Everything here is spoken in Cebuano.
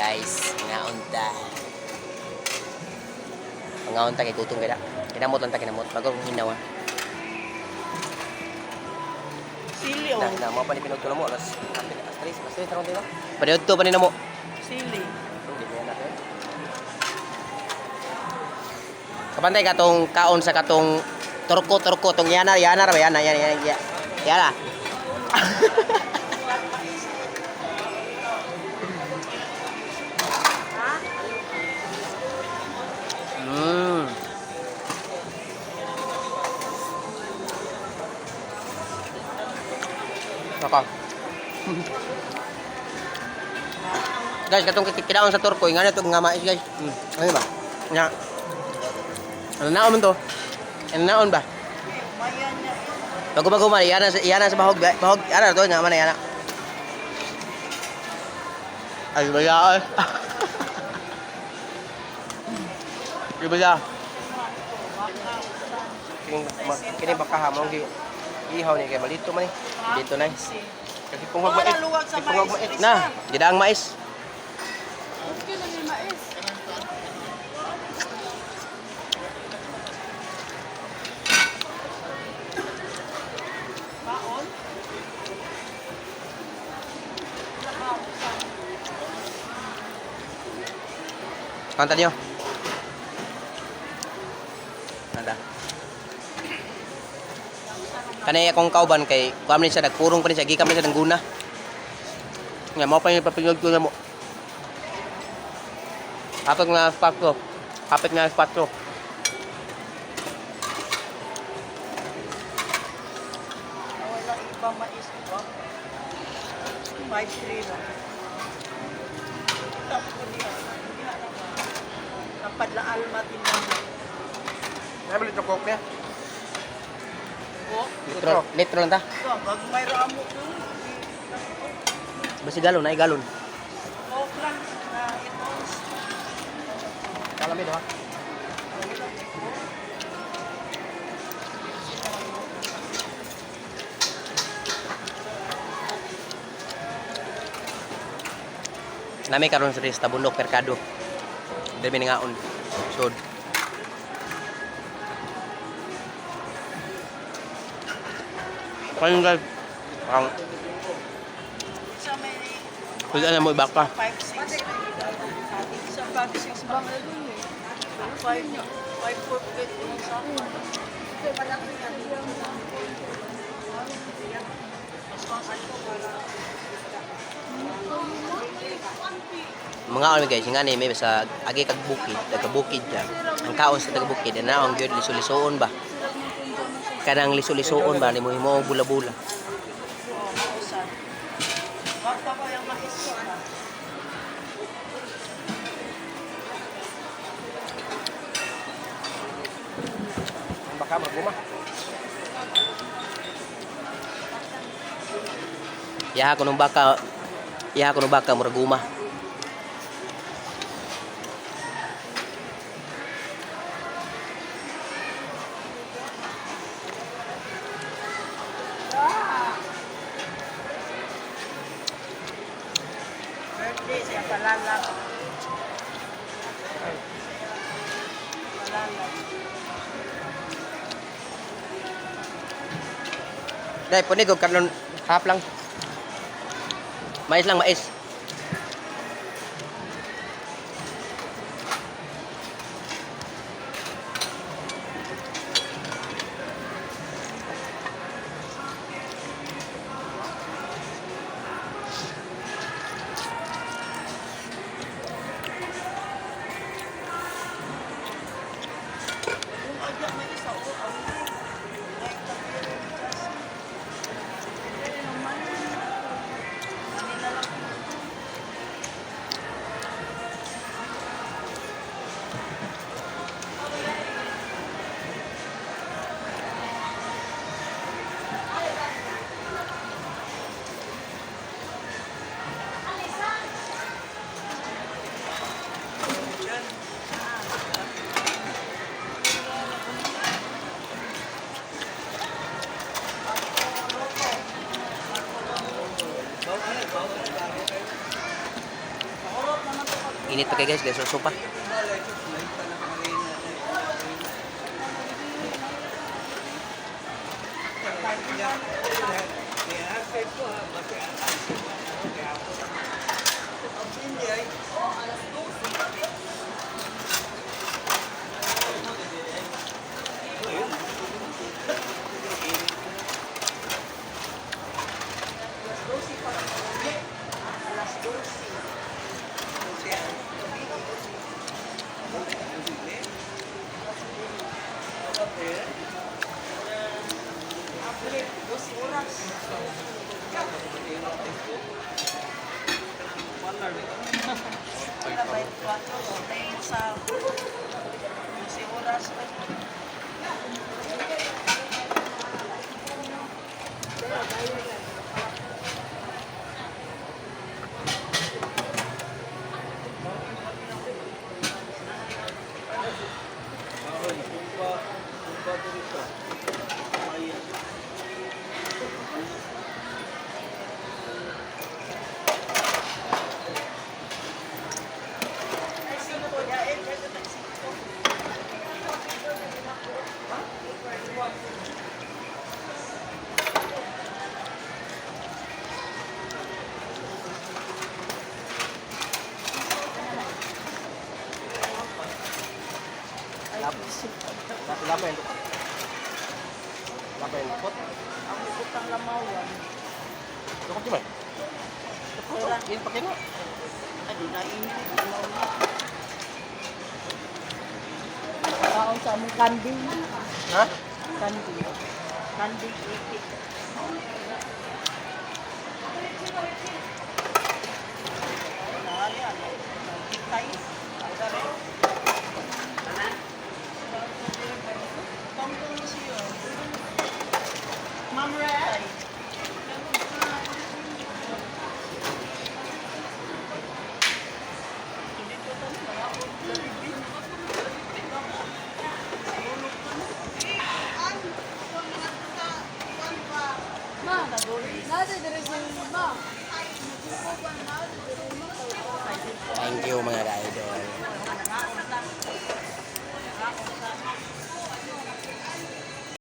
Guys, ngaon ta. Mangaon ta kay gutom kay da. Kinamot lang ta kinamot. Bago kong hinawa. Sili oh. Na, na mo pa ni pinugtulo mo alas alas 3, alas 3 taron dito. Paniudto pa ni namo. Sili. Kabantay katong kaon sa katong turko turko tong yana yana ra ba yana yana yana yana. Naka. Guys, katong kinaon sa turko, nga na to nga mais, guys. Ano ba? Nga. Ano naon man to? Ano naon ba? Mayan niya. Bago-bago man, yana sa bahog, bahog, yana to, nga man yana. Ay, ba ya? Di ba ya? Kini baka hamong gi ihaw ni kay malito man ni. Dito na. Kasi kung wag mais, Wala luwag sa kasi kung wag mais, mais na, gidaang mais. Okay na yung mais. Baon? Kanta niyo. Kanta. Kanay akong kauban kay kuam ni siya nagpurong pa ni siya gikan ni siya ng guna. Nga mo pa yung papingog ko na mo. Hapit nga 4. Hapit nga 4. Wala iba mais ko. 5-3 lang. Tapos ko diha. Diha na ba? Napadlaal matinda. Ano litro coke niya? Oh, Litro, litro lang ta. so, gagmay ra mo ko. Basi galon, ay galon. Coke lang na itons. Kalami do ha. Nami karon sa Tabundok Merkado. Dili mi nangaon. Sod. Karon guys, ang Sa may wala na mo ibaka. 5-6. Sa 5-6 ba? 5 5-4 sa Mga ano guys, nga ni may sa agi kag bukid, taga bukid ka. Ang kaon sa taga bukid, na ang gyud liso-lisoon ba. Kanang liso-lisoon ba nimo himo og bula-bula. Oo, mausan. Baka ko yung mais ko, ah. Baka maguma. Yaha ko nung baka, yaha ko nung baka murag guma. Birthday sa Palala. Palala. Dai punig og karon half lang. Mais lang mais. Kung agya may isa, oo, ang ay, tapos. Kanila lang. Init pa kay guys, guys, sopa. Alas 12. 12 oras. Wala ba yung 4? Tayo sa 12 oras. Ay, sino ko niya? Eh, pwede tayo sino. Lapa yung dukot. Lapa yung dukot. Ang bukot ang lamawan. Dukot di ba? Dukot. Init pa kino. Ay, di na init. Lamawan. Kaon sa among kanding. Ha? Kanding. Kanding iki. Ma'am Red. Ma, nada dire sa ma. Thank you mga guys.